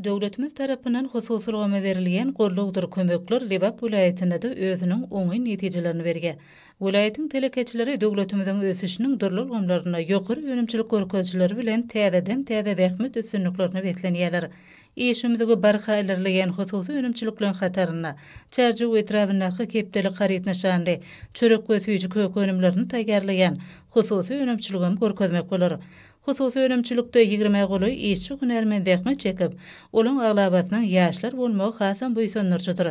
Döwletimiz tarapyndan hususy ulgama berilýän gollawdyr kömekler Lebap welaýatynda-da özüniň oňyn netijelerini berýär. Welaýatyň telekeçileri döwletimiziň ösüşiniň dürli ulgamlarynda ýokary önümçilik görkezijileri bilen täzeden-täze zähmet üstünliklerine beslenýärler. Iş ümzügi barha ilerleýän hususy önümçilikleriň hatarynda Çärjew etrabyndaky Kepdelik haryt nyşanly çörek we süýji-köke önümlerini taýýarlaýan hususy önümçiligem görkezmek bolar. Hususy önümçilikde ýigrimä golaý işçi-hünärmen zähmet çekip, olaň aglabasynyň ýaşlar bolmagy hasam buýsandyryjydyr.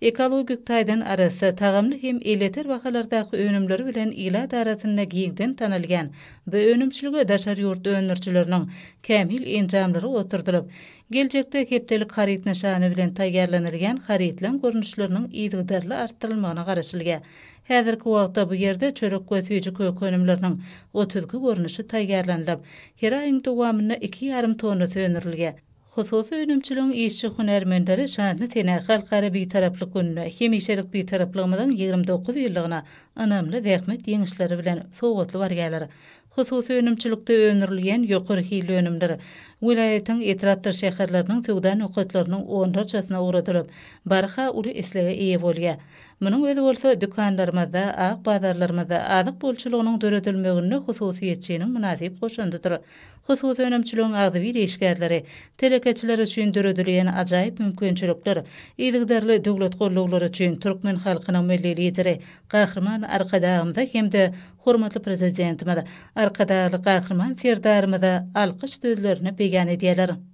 Ekologik taýdan arassa, tagamly hem elýeter bahalardaky önümleri bilen ilat arasynda giňden tanalýan bu önümçilige daşary ýurt öndürijileriniň kämil enjamlary oturdylyp, geljekde hepdelik haryt nyşany bilen taýýarlanylýan harytlaň görnüşleriniň yzygiderli artdyrylmagyna garaşylýar. Häzirki wagtda bu ýerde çörek we süýji-köke önümleriniň 32 görnüşi taýýarlanylyp, her aýyň dowamynda iki ýarym tonnasy öndürilýär. Hususy önümçiligiň işçi-hünärmenleri şanly senä, Halkara Bitaraplyk gününe, hemişelik Bitaraplygymyzyň 29 ýyllygyna ynamly zähmet ýeňişleri bilen sowgatly barýarlar. Hususy önümçilikde öndürilýän ýokary hilli önümler welaýatyň etrapdyr şäherleriniň söwda nokatlarynyň onlarçasyna ugradylyp, barha uly islege eýe bolýar. Munuň özi bolsa dükanlarymyzda, ak bazarlarymyzda azyk bolçulygynyň döredilmeginde hususyýetçiniň mynasyp goşandydyr. Hususy önümçiligiň agzybir işgärleri, telekeçiler üçin döredilýän ajaýyp mümkinçilikler, yzygiderli döwlet gollawlary üçin türkmen halkynyň Milli Lideri Gahryman Arkadagymyza hem-de hormatly Prezidentimiz Arkadagly Gahryman Serdarymyza alkyş sözlerini beýan edýärler.